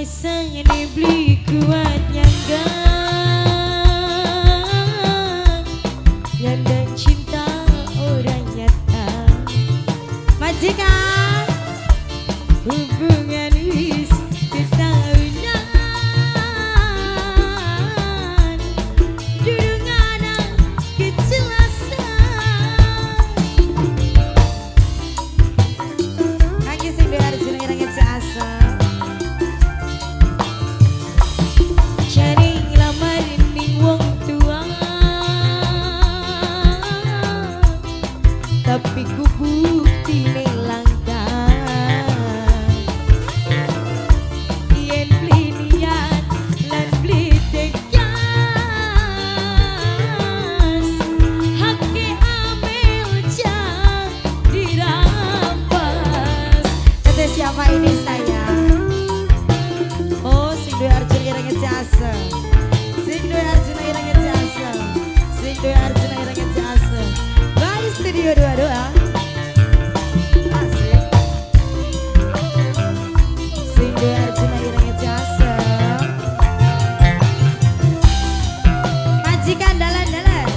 Rasane beli kuat nyangga nyandang cinta orang nyata. Majikan hubungan wis ketahunan durung ana kejelasan. Kangge sing duwe Arjuna irenge jasa. Jare nglamar ning wong tua tapi ku buktine langka. Yen beli niat lan beli tegas hake amel jan dirampas. Kata siapa ini sayang? Oh, sing duwe Arjuna irenge jasa. Sing duwe Arjuna irenge jasa. Sing duwe Arjuna irenge jasa. Bye Studio 22. Asik. Sing duwe Arjuna irenge jasa. Majikan dalan-dalan.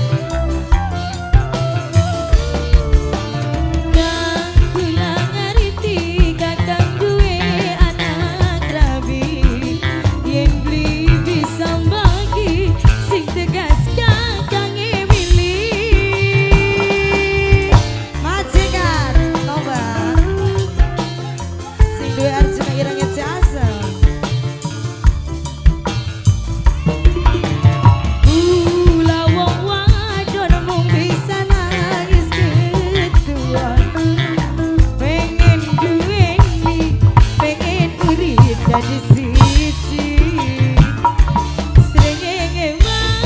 Kang kula ngariti kakang duwe anak rabi yen beli bisa bagi sing tegas kakange milih. Majikan tobat. Sing duwe Arjuna irenge jasa. Kula wong wadon mung bisa nangis ketuan. Pengen duweni, pengen urip dadi siji. Srengenge mah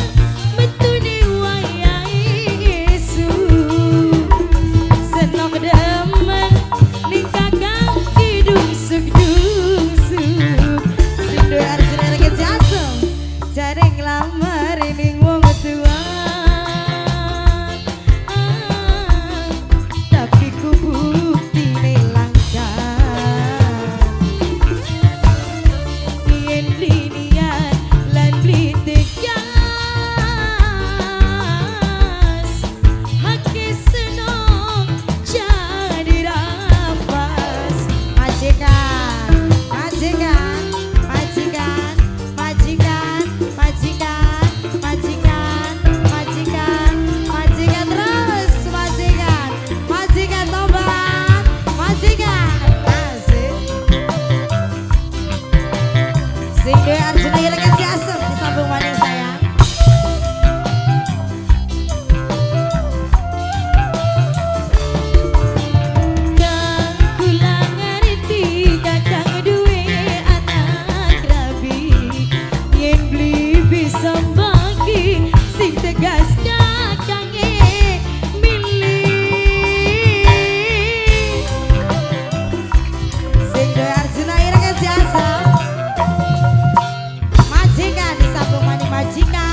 metune wayahe esuk. Senok demen ning kakang kidung suk-suk. Sing duwe Arjuna irenge jasa. Jare nglamar ning wong tua tapi ku buktine langka. Yen beli niat lan beli tegas hake senok jadi rampas. Majikan, majikan, majikan, majikan, majikan, majikan, majikan, majikan terus, majikan, majikan tobat, majikan. Asik. Sing duwe Arjuna irenge jasa disambung maning sayang. Kang kula ngariti kakang duwe anak rabi yen beli bisa bagi sing tegas kakange milih. Sing duwe Arjuna irenge jasa. Majikan disambung maning majikan.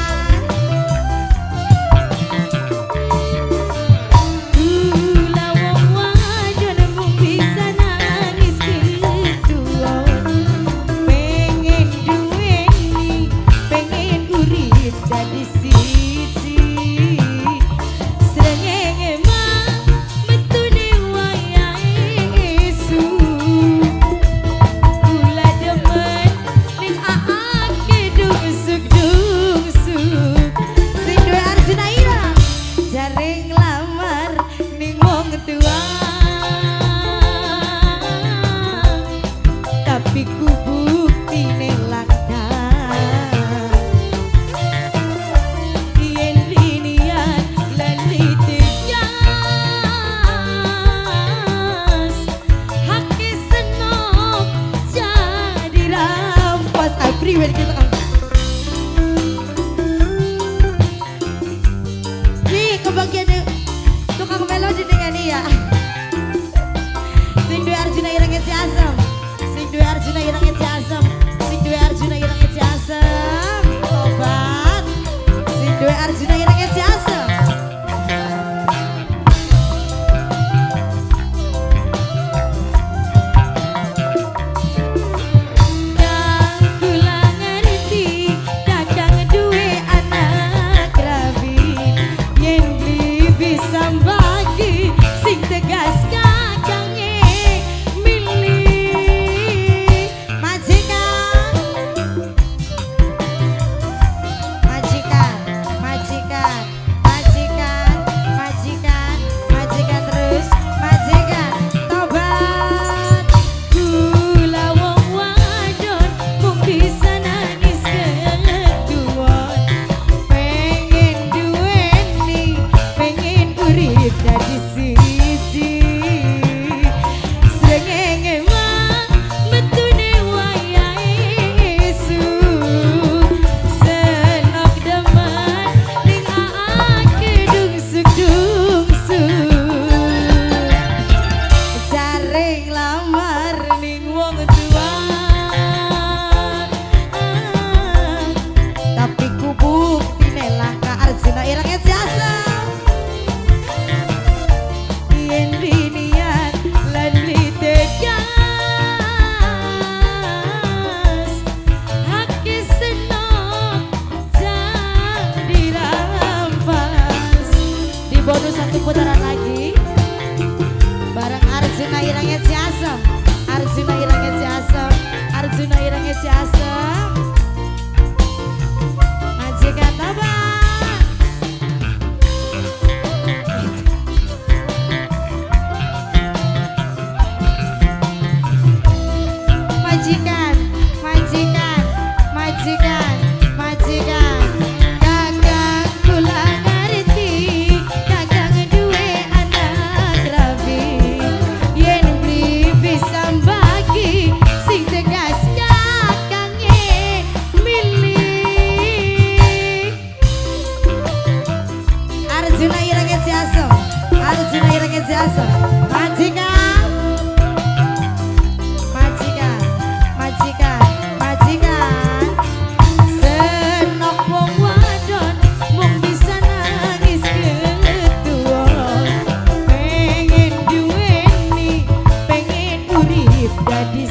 Kula wong wadon mung bisa nangis ketuan. Pengen duweni, pengen urip dadi siji. Srengenge mah metune wayahe esuk. Kula demen ning aake dungsuk-dungsuk. Sing duwe Arjuna ireng jare nglamar ning wong tua tapi ku buktine langka. Yen beli niat lan beli tegas hake senok jadi rampas. Ah, priwen kita kan. Nih kebagian tukang melodi dengan iya. Sing duwe Arjuna irenge asem. Sing duwe Arjuna irenge asem. Sing duwe Arjuna irenge asem. Tobat. Sing duwe Arjuna irenge asem. Kang Arjuna irenge jasa, Arjuna irenge jasa. Majikan tabah. Majikan, majikan, majikan, majikan. Kakang kula ngerti, kakang duwe anak rabi. Yen beli bisa bagi, sing tegas kakange milih. Arjuna irenge jasa, Arjuna irenge jasa. Majikan, majikan, majikan, majikan. Senok wong wadon mung bisa nangis ketuwa. Pengen duweni, pengen urip dadi